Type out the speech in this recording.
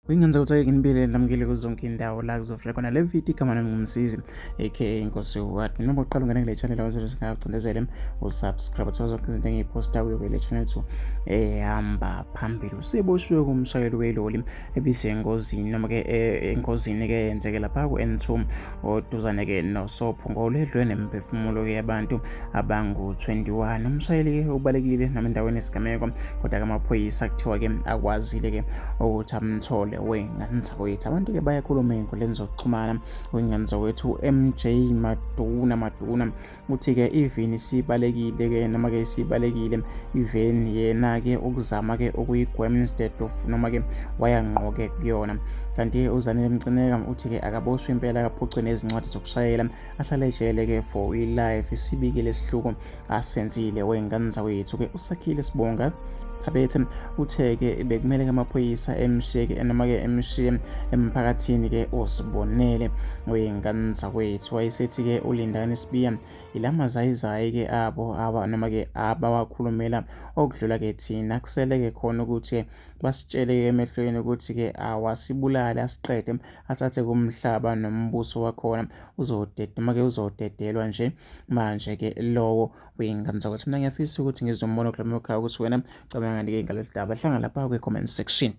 Uyingenza ukuthi ake nginibile lamukele kuzonke indawo la kuzofika khona le video. Igama lami nguMsizi aka Inkosi Wat. Noma uqala ungena kule channel wazothi singacindezele usubscribe uthola zonke izinto engiyiposta kuyo kule channel to ehamba phambili. Useboshiwe kumshayeli weloli ebisengozini noma ke engozini ke yenzeke lapha ku-N2 oduzane ke noSopho ngoledlwe nemphefumulo ke yabantu abangu-21. Umshayeli ke ubalekile noma endaweni yesigameko, kodwa ke amaphoyisa kuthiwa ke akwazile ke ukuthi amthole. Wengane zakwethu, abantu ke bayakhuluma ey'nkundleni zokuxhumana. Wengane zakwethu, MJ Maduna Maduna uthi ke iveni isibalekile ke noma ke isibalekile iveni, yena ke ukuzama ke ukuyigwema instead of noma ke waya ngqo ke kuyona. Kanti uZanele Mcineka uthi ke akaboshwe impela, akaphucwe nezincwadi zokushayela, ahlale ejele ke for ilife, isibikile lesihluku asenzile. Wengane zakwethu ke, uSakhile Sibonga Thabethe uthe ke bekumele ke amaphoyisa emshiye ke noma ke emshiye emphakathini ke usibonele. Wengane zakwethu, wayesethi ke uLindani Sibiya, ilamazayizayi ke abo aba noma ke abawakhulumela okudlula ke thina, kusele ke khona ukuthi basitshele ke emehlweni ukuthi ke awasibulale, asiqede, athathe kumhlaba nombuso wakhona, uzodeda noma ke uzodedelwa nje manje ke lowo. Wey'ngane zakwethu, mina ngiyafisa ukuthi ngizombona kulo ekhaya ukuthi wena cabanga ke ngalolu daba. Hlanga lapha kwi-comment section.